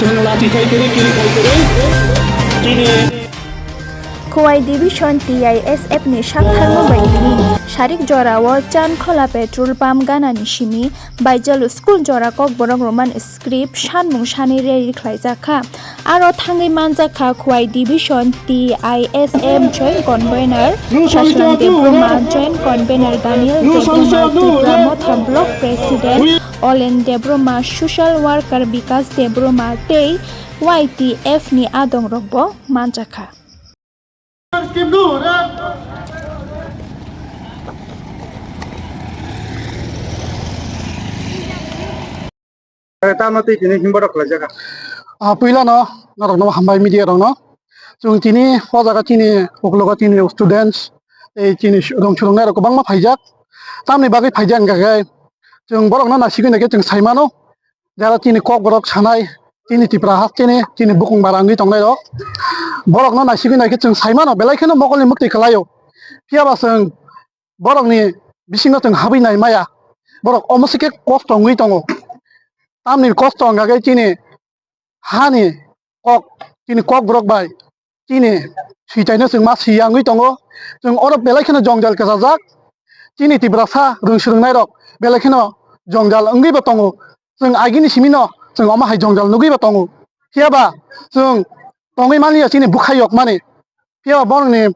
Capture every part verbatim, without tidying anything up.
Lati khai tere, kiri khai tere. Tini Khowai Division T I S F ni saktharma bai tini sarik jorao Chankhola petrol pump ganani simi Baijal school jora Kokborok Roman script sanmung sani rally khlaijak kha. Aro thangwi manjak kha Khowai Division T I S F joint convener Saswrang Debbarma, joint convener Daniel Debbarma, Tipra Motha block president Olen Debbarma, social worker Bikas Debbarma tei Y T F ni adongrokbo manjakha. Tamo twi tini himborok khlaijak. Ah, puilano norokno hambai media rokno. Chwng tini o jaga chini uklogo chini students tei chini rong chwrwngnai rok kwbangma phaijak. Tamni bagwi phaijak hwnkha khe chwng borokno naisigwi naikhe chwng saimano. Jara chini kokborok sanai, chini Tipra hasteni, chini bukung bara wngwi tongnai rok. Borokno naisigwi naikhe chwng saimano, belai kheno mokolni mwktwi kwlaio. Phiyaba chwng borokni bisingo chwng habwi nai maya. Borok omo se khe kosto wngwi tongo. Tamni kosto wngkha khe chini hani kok, chini kokborok bai chini switaino chwng ma swi ya wngwi tongo. Chwng oro belai kheno jwngjal kwchajak. Chini Tiprasa rwng swrwngnairok belai kheno jwngjal wngwibo tongo. Chwng agini simino chwng omo hai jwngjal nugwibo tongo. Phiyaba chwng tongwi manliya chini bwkha yokmani. Phiyaba borokni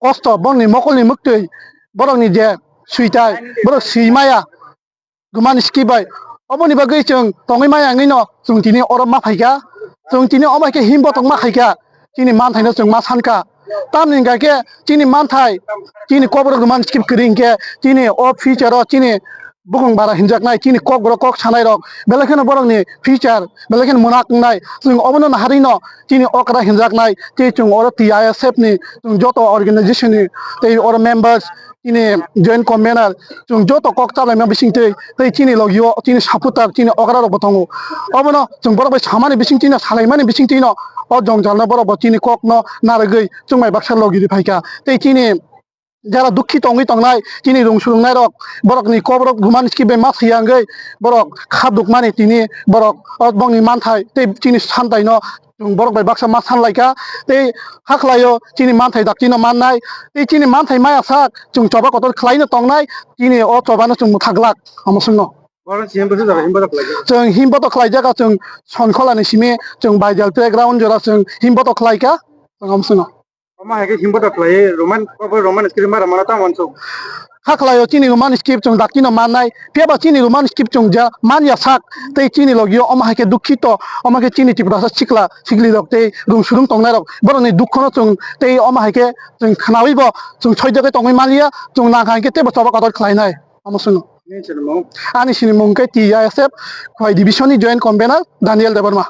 kosto, borokni mokolni mwktwi, borokni je switai, borok swi maya. Roman script bai. Oboni bagwi chwng tongwi maya wngwino chwng tini oro ma phaikha. Chwng tini omo hai khe himbotok ma khaikha. Chini manthaino chwng ma sankha. Tamni hwnkha khe chini manthai, chini kokborok Roman script kwrwi hwnkhe chini o future o chini bukung bara hinjaknai, chini kokborok kok sanairok belai kheno borokni future belai kheno mwnak wngnai. Chwng obono naharwino chini okra hinjaknai tei chwng oro T I S F ni chwng joto organization ni tei oro members chini joint convener, chwng joto kok chalaima bisingtwi, tei chini logio chini supporter, chini okra rokbo tongo. Obono chwng borok bai samani bisingtwino, salaimani bisingtwino o jongjalno borokbo chini kokno narwgwi chwng bai baksa logi ri phaikha. Tei chini jara dukhi tongwi tongnai, chini rung surungnai rok, borokni kokborok Roman script bai ma siyangwi borok kha dukmani tini borok o bongni manthai tei chini santaino chwng borok bai baksa ma sanlaikha, tei hakhlaio chini manthai daktino mannai, tei chini manthai maya sak chwng choba kotor khlaino tongnai, chini o chobano chwng mwthak glak omo chwngno. Oro chini bwswk jora himbotok khlaijak? Chwng himbotok khlaijak, chwng Sonkholani simi chwng Baijal playground jora chwng himbotok khlaikha, chwng omo chwngno. Omo hai khe himbotok khlaiwi Roman, obo Roman script mara mano tamo uansuk. Hakhlaio chini Roman script chwng daktino mannai, phiyaba chini Roman script chwng ja manya sak, tei chini logio omo hai khe dukhito, omo khe chini Tiprasa sikla siklirok tei rung surung tongnairok, borokni dukhono chwng tei omo hai khe chwng khnawibo chwng soijakgwi tongwi manliya, chwng nangkha hwnkhe teibo choba kotor khlainai, omo chwngno. Nini sinimung? Ani sinimung khe T I S F Khowai Division ni Joint Convener Daniel Debbarma.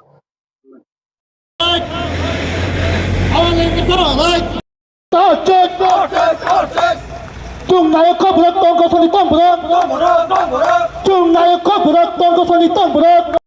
Chwng nai kok bwrwk tong kosoni tong bwrwk. Chwng nai kok bwrwk tong kosoni tong bwrwk.